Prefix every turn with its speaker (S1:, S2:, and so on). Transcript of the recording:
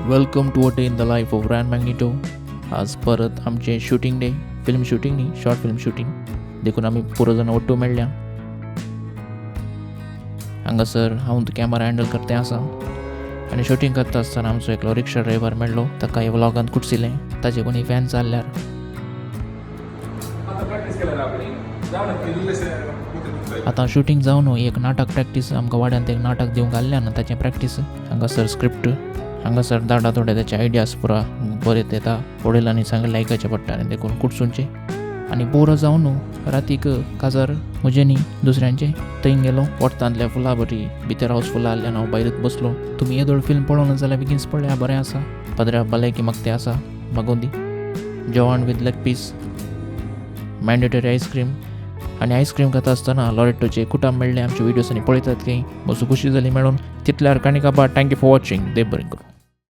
S1: Welcome to a day in the life of Ryan Magnito. आज परत आमचें shooting day, film shooting न्ही, short film shooting. देखून आमी पुरो जाणां ओट्टू मेळ्ळ्या. हांगासर हांव कॅमेरा हँडल करते आसा आनी शूटिंग करता आसतना आमचो एकलो रिक्षा ड्रायव्हर मेळ्ळो. ताका हे व्लॉगान कुटसिलें, ताजे कोणी फॅन जाल्यार. आतां शूटिंग जावन एक नाटक प्रॅक्टीस, आमकां वाड्यांत एक नाटक दिवंक घाल्लें ना, ताचें प्रॅक्टीस. हांगासर स्क्रिप्ट, हांगासर दाडा थोडे ताचे आयडियाज पुरा बरें येता. वडिलांनी सांगलें आयकचें पडटा आनी देखून कुटसूनचें. आनी बोरो जावन रातीक काजार म्हजें न्ही दुसऱ्यांचें, थंय गेलो. वट्टांतल्या फुलां बरी भितर हावस फुलां आहल्यान हांव भायरच बसलो. तुमी येदोळ फिल्म पळोवना जाल्यार बेगीन पळया, बरें आसा. पदऱ्या भलायकी मागते आसा मागोवन दी. जेवण with leg piece, mandatory ice cream. आनी आयस्क्रीम खाता आसतना लॉरेटोचे कुटाम मेळ्ळे. आमचे व्हिडियोज आनी पळयतात की बसू खुशी जाली मेळून. तितल्यार काणी काबा. Thank you for watching. देव बरें करूं.